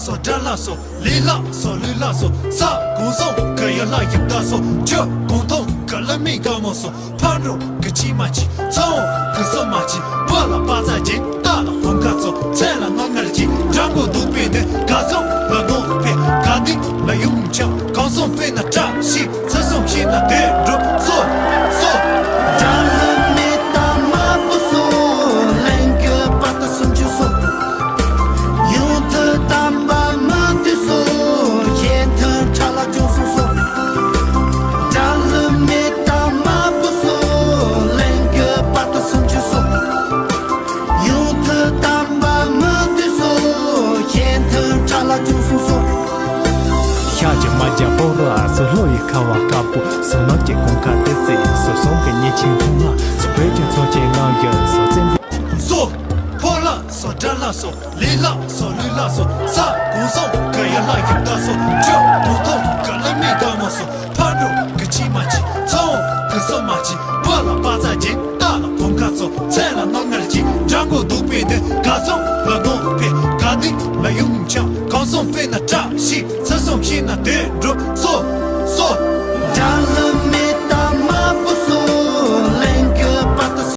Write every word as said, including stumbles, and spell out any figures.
སོ་དགྲ་ལ་སོ་ལས་ལ་སོ་ལུས་ལ་སོ་ས་གོང་སོང་གི་ཡུལ་ལ་ཡུལ་ད་སོ་ཆུ་གོང་ཐོང་གི་ལི་མི་ག་མོ་སོ་ཕ་འགྲོ་གི་ཆི་མ་ཆི་ཚོང་གི་སོ་མ་ཆི་པ་ལ་པ་ཙ་ཇེ་ད་ལ་ཕམ་ཁ་ཚོ་ཚེ་ལ་ང་ངར་ཇི་དྲང་པོ་འདུག་པའི་དོན་ག་ཚོང་ལ་ནོ་ཕེ་ག་དིང་ལ་ཡུམ་ཆ་གང་སོང་པེ་ན་བཀྲ་ཤིས་ཚེ་སོང་ཤིན་ན་དེ་འགྲུབ་སོ་སོ། དགྲ་ལ་མེ་ཏ་མ་པོ་སོ་ལེན་གི་པ་ཏ་སུམ་ཅུ་སོ། ཡུང་ཐུ་དམ་པ་མ་དུ་སོ་ཁྱེད་ཐུ་ཁྲ་ལ་ཅུང་སོ་སོ། དགྲ་ལ་མེ་ཏ་མ་པོ་སོ་ལེན་གི་པ་ཏ་སུམ་ཅུ་སོ། ཡུང་ཐུ་དམ་པ་མ་དུ་སོ་ཁྱེད་ཐུ་ཁྲ་ལ་ཅུང་སོ་སོ། ཤ་ཅི་མ་རྒྱ་པོ་ར་སུ་ལོ་ཡི་ཁ་བ་དཀར་པོ་སུ་ནག་གི་གོང་ཁ་ཏི་སེ་སུ་སོང་གི་ཉེ་ཆིང་ཐུང་ལ་སུ་བོད་ཀྱི་ཚོ་ཆེན་ནང་གི་སུ་བཙན་སོ་ཕོ་ལ་སོ་དགྲ་ལ་སོ་ལས་ལ་སོ་ལུས་ལ་སོ་ས་གོང་སོང་གི་ཡུལ་ལ་ཡུལ་ད་སོ་ཆུ་གོང་ཐོང་གི་ལི་མི་ག་མོ་སོ་ཕ་འགྲོ་གི་ཆི་མ་ཆི་ཚོང་གི་སོ་མ་ཆི་པ་ལ་པ་ཙ་ཇེ་ད་ལ་ཕམ་ཁ་ཚོ་ཚེ་ལ་ནོ་ངར་ཇི་དྲང་པོ་འདུག་པའི་དོན་ག་ཚོང་ལ་ནོ་ཕེ་ག་དིང་ལ་ཡུམ་ཆ་གང་སོང་པེ་ན་བཀྲ་ཤིས་ཚེ་སོང་ཤིན་ན་དེ་འགྲུབ་སོ་སོ། དགྲ་ལ་